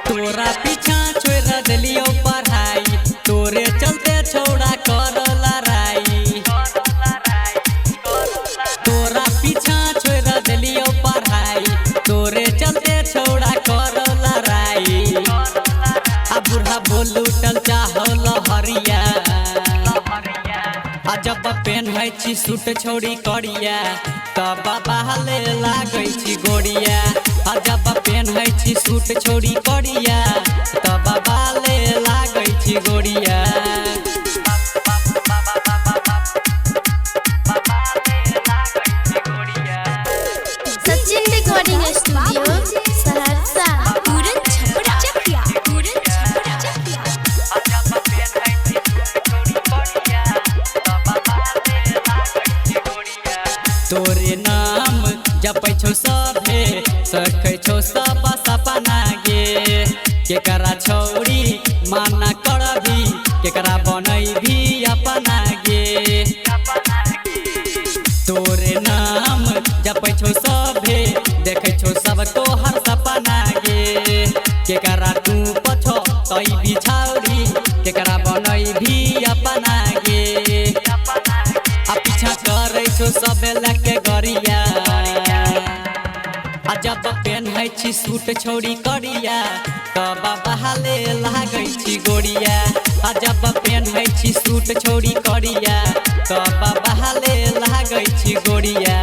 तोरा पीछा छोड़ देलियो पढ़ाई, तोरे चलते छौड़ा कर लड़ाई। तोरा पीछा छोड़ देलियो पढ़ाई, तोरे चलते छौड़ा कर लड़ाई। आ बूढ़ा बोलूटल चाहो लहरिया, आ जब पेन्है छी सूट छौड़ी करिया, तब बाबा ले लागै छी गोरिया। आ जब पेन्है छी सूट छौड़ी करिया, तब बाबा ले लागै छी गोरिया। सचिन रिकॉर्डिंग स्टूडियो सहरसा, पूरन छपरा चकिया, पूरन छपरा चकिया। तोरे नाम जपै छौ सभे, सखै छौ सब सपना गे। केकरा छौड़ी माना करबी, केकरा बनैबी अपना गे। तोरे नाम जपै छौ सभे, देखै छौ सब तोहर सपना गे। केकरा तू पछो तैबी छौड़ी, केकरा बनैबी अपना गे। आ पीछा करै छौ सब लके गरिया, आ जब पेन्है छी सूट छौड़ी करिया, तब बाबा ले लागै छी गोरिया। आ जब पेन्है छी सूट छौड़ी करिया, तब बाबा ले लागै छी गोरिया।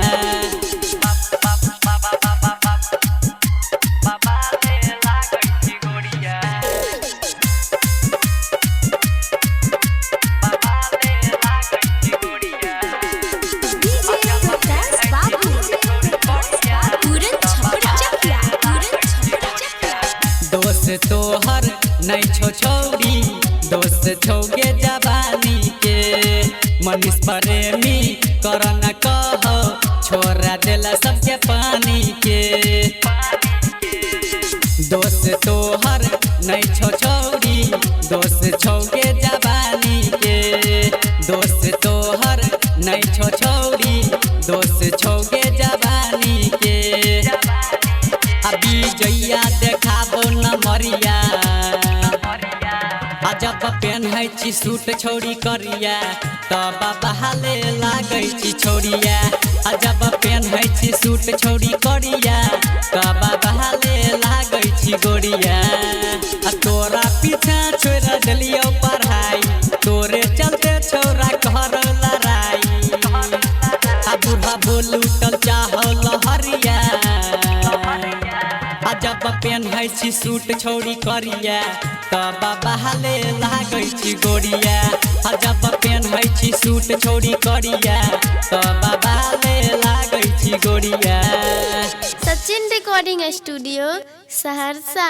डीजे प्रकाश बाबू, पूरन छपरा चकिया, पूरन छपरा चकिया। दोस्त तोहर नहीं छो छौड़ी, दोस्त छौगे जवानी के। मनीष प्रेमी कर न कहो, छोड़ा देला सबके पानी के। दोस्त तोहर नहीं छो छौड़ी, दोस्त छौगे जवानी के। दोस्त तोहर नहीं छो छौड़ी, दोस्त छौगे जवानी के। अभी जइया देखाबो न मरिया, आ जब पेन्है छी सूट छौड़ी करिया, तब बाबा ले लागै छी छौड़िया। आ जब पेन्है छी सूट छौड़ी करिया, तब बाबा ले लागै छी गोरिया। आ तोरा पीछा छोड़ देलियौ पढ़ाई, तोरे चलते छौड़ा कर लड़ाई। आ बूढ़ा बोलूटल चाहो लहरिया, आ जब पेन्है छी सूट छौड़ी करिया, तब बाबा ले लागै छी गोरिया। आ जब पेन्है छी सूट छौड़ी करिया, तब बाबा ले लागै छी गोरिया। Sachin recording studio Saharsa.